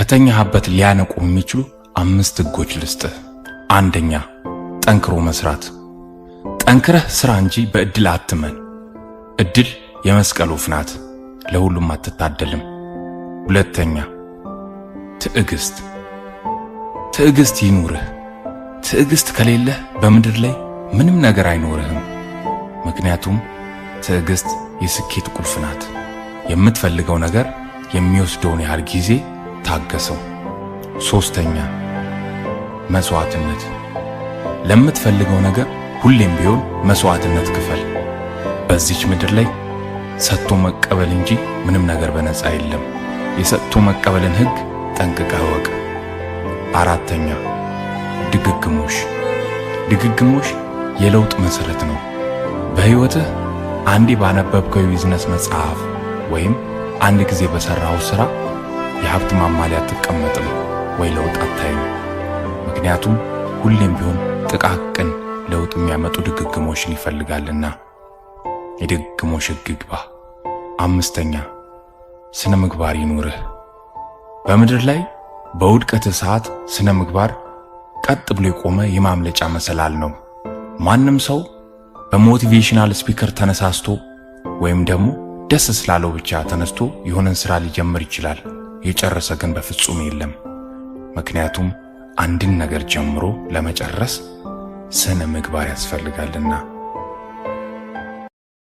ከተኛህበት ሊያነቁ የሚችሉ አምስት ሕጎች ልስጥህ። አንደኛ፣ ጠንክሮ መስራት። ጠንክረህ ስራ እንጂ በእድል አትመን። እድል የመስቀል ወፍ ናት፣ ለሁሉም አትታደልም። ሁለተኛ፣ ትዕግስት። ትዕግስት ይኑርህ። ትዕግስት ከሌለህ በምድር ላይ ምንም ነገር አይኖርህም። ምክንያቱም ትዕግስት የስኬት ቁልፍ ናት። የምትፈልገው ነገር የሚወስደውን ያህል ጊዜ ታገሰው። ሶስተኛ፣ መስዋዕትነት። ለምትፈልገው ነገር ሁሌም ቢሆን መስዋዕትነት ክፈል። በዚች ምድር ላይ ሰጥቶ መቀበል እንጂ ምንም ነገር በነፃ የለም። የሰጥቶ መቀበልን ሕግ ጠንቅቀህ እወቅ። አራተኛ፣ ድግግሞሽ። ድግግሞሽ የለውጥ መሰረት ነው። በሕይወትህ አንዴ ባነበብከው የቢዝነስ መጽሐፍ ወይም አንድ ጊዜ በሠራኸው ሥራ የሀብት ማማ ላይ አትቀመጥም ወይ ለውጥ አታይም። ምክንያቱም ሁሌም ቢሆን ጥቃቅን ለውጥ የሚያመጡ ድግግሞሽን ይፈልጋልና የድግግሞሽ ሕግ ይግባ። አምስተኛ፣ ስነ ምግባር ይኑርህ። በምድር ላይ በውድቀትህ ሰዓት ስነ ምግባር ቀጥ ብሎ የቆመ የማምለጫ መሰላል ነው። ማንም ሰው በ motivational speaker ተነሳስቶ ወይም ደግሞ ደስ ስላለው ብቻ ተነስቶ የሆነን ስራ ሊጀምር ይችላል። የጨረሰ ግን በፍጹም የለም። ምክንያቱም አንድን ነገር ጀምሮ ለመጨረስ ስነ ምግባር ያስፈልጋልና።